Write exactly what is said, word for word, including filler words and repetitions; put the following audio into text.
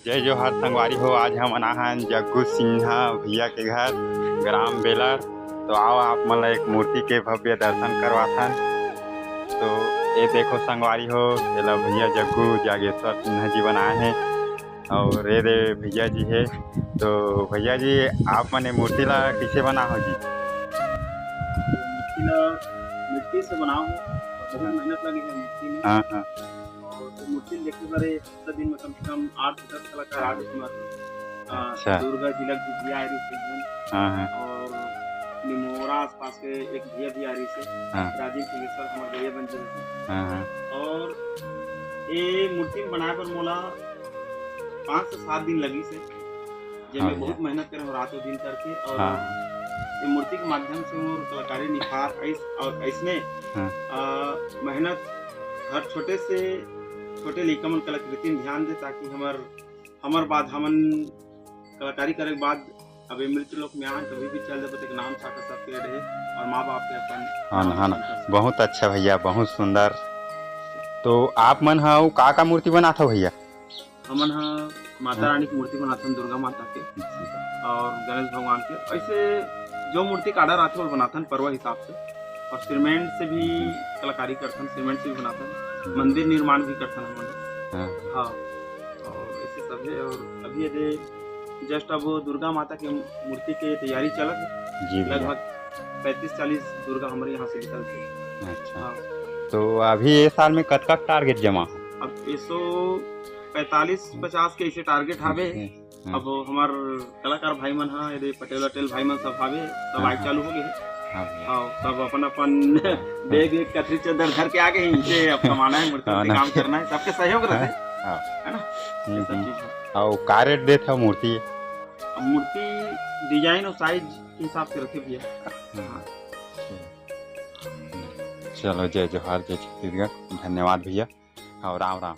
जय जोहार संगवारी हो, आज हमन आहन जग्गू सिन्हा भैया के घर, ग्राम बेलर। तो आओ, आप मन ला एक मूर्ति के भव्य दर्शन करवाथन। तो ये देखो संगवारी हो, एला भैया जग्गू जागेश्वर सिन्हा जी बनाए हे, और ये दे भैया जी हे। तो भैया जी, आप मन ये मूर्ति ला कइसे बनाहो जी? मूर्ति ला मिट्टी से बनाओ, बहुत मेहनत लगे है मूर्ति में। हाँ, हाँ। और मूर्ति देखे बर ये सप्ताह दिन में कम से कम आठ से दस कलाकार आ गए हमारे। अ, अच्छा। दुर्गा जी लग भी आ रही थी एकदम। हाँ, हाँ। और निमोरा आसपास के एक भैया भी आ रही से। हाँ। राजीव सिंहेश्वर हमारे भैया बन गए थे। हाँ, हाँ। और ये मूर्ति बनाए बर मोला पाँच से सात दिन लगी से, जेमे हाँ भैया। बहुत मेहनत करे हो रातों दिन करके। और हाँ। ये मूर्ति के माध्यम से मोर कलाकारी निखार ऐस-, और ऐसने, हाँ। अ, मेहनत हर छोटे से छोटे लइका मन कलाकृति में ध्यान दे, ताकि हमर, हमर बाद हमन कलाकारी करे के बाद अब ये मृत्यु लोक में आन, कभी भी चल देबो, तो एक नाम साखा सब के रहे और माँ बाप के अपन हाँ ना, नाम हाँ ना। रोशन कर सके। बहुत अच्छा भैया, बहुत सुंदर। तो आप मन ह अउ का का मूर्ति बनात हो भैया? हमन ह माता हाँ। रानी की मूर्ति बनाथन, दुर्गा माता के जी। और गणेश भगवान के। ऐसे जो मूर्ति का ऑर्डर आथे, वो बनाथन पर्व हिसाब से। और सीमेंट से भी कलाकारी करथन, सीमेंट से भी बनाथन, हम्म। मंदिर निर्माण भी करथन हमन। हाँ। हाँ, और ऐसे सब है। और अभी ये दे just अब दुर्गा माता के मूर्ति के तैयारी चलत है। जी भैया। लगभग पैंतीस चालीस दुर्गा हमारे यहाँ से निकलते हैं। अच्छा। हाँ। तो अभी ये साल में कतका टारगेट जमा हो? अब ये सौ पैंतालीस पचास के ऐसे टारगेट हावे। हम्म। अब हमार कलाकार भाई मन हा, ये पटेल वटेल भाई मन सब हावे, सब हाँ, आए हाँ। चालू हो गए हैं। हाँ भैया। हाँ, सब अपन अपन हाँ। बैग एक कथरी चद्दर धर के आ गए हैं, इनसे अब कमाना है, मूर्ति हाँ से ना। काम करना है, सबके सहयोग रहते हैं, हाँ। है ना? हम्म, ये सब हम्म। चीज है। और का रेट देत हो मूर्ति? अब मूर्ति डिजाइन और साइज के हिसाब से रखे भैया। हाँ। चलो, जय जोहार, जय छत्तीसगढ़, धन्यवाद भैया, और राम राम।